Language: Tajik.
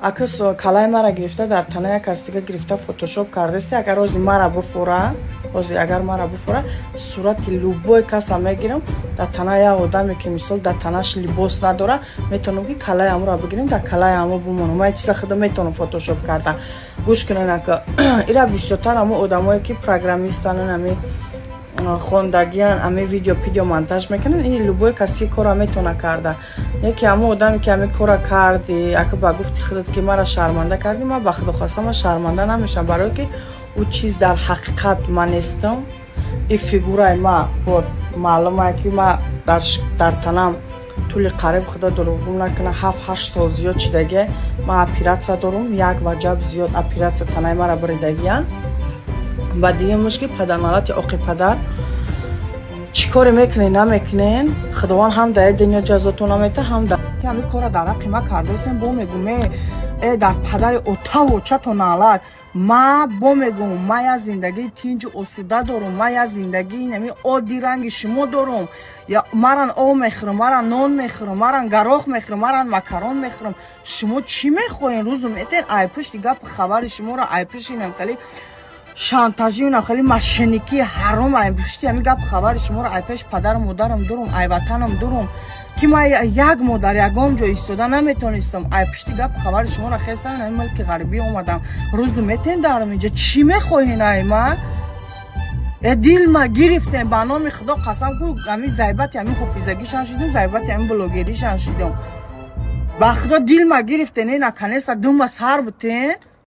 Ака, калаи мара гирифта, дар тана як кас дига гирифта, фотошоп кардасти. Агар ҳози мара буфура, ҳози агар мара буфура, сурати любой каса мегирам, дар тана як одаме, ки, мисол, дар танаш либос надора, метавонам, ки калаи амуро бигирем, дар калаи амо бумонам. Ман чиза худо метавонам фотошоп карда. Гӯш кунен, ака, ира бисёртар амо одамое, ки программистанан, ами хондагиян, ами видео пидео монтаж мекунанд, ин любой каси кора метавона карда. Яке ҳамо одаме, ки ҳами кора карди, ака, ба гуфти худат, ки мара шарманда кардӣ, ман ба худо хоста, ман шарманда намешам, барое ки ӯ чиз дар ҳақиқат ман нестам. И фигураи ма вот маълумае, ки ма дар танам тӯли қариб, худо дурӯғгум накунад, 7-8 сол зиёд шидаге, ман оператсия дорум, як ваҷаб зиёд оператсия танаи мара буридагиян. Ба дуюмаш, ки падарналати оқи падар, чӣ коре мекунен, намекунен, худованд ҳам дар дунё ҷазотон намета, ҳам дар ҳами кора дар ҳаққи ма кардастен. Бо мегум, э, дар падари отаву очато налат. Ма бо мегум, ма як зиндагии тинҷу осуда дорум, ма як зиндагии нами оддӣ ранги шумо дорум. Маран об мехӯрам, маран нон мехӯрам, маран гарох мехӯрам, маран макарон мехӯрам. Шумо чӣ мехоҳен? Рӯзу метен ай пушти гапи хабари шуморо, ай пушти инам хеле шантажи, инам хеле мошенникии ҳаром, ай пушти ҳами гапи хабари шуморо, ай пеши падару модарам дурум, ай ватанам дурум, ки ман як моҳ дар ягон ҷо истода наметонистам, ай пушти гапи хабари шуморо хестам, ами мулки ғарибӣ омадам. Рӯзу метен дарам инҷа, чӣ мехоҳен ай ман? Э, дилма гирифтем. Ба номи худо қасам ку, ами зайбати ами ҳофизагишан шидум, зайбати ами блогеришан шидум. Ба худо, дилма гирифтен. Э, наконец-то дума сар бутен.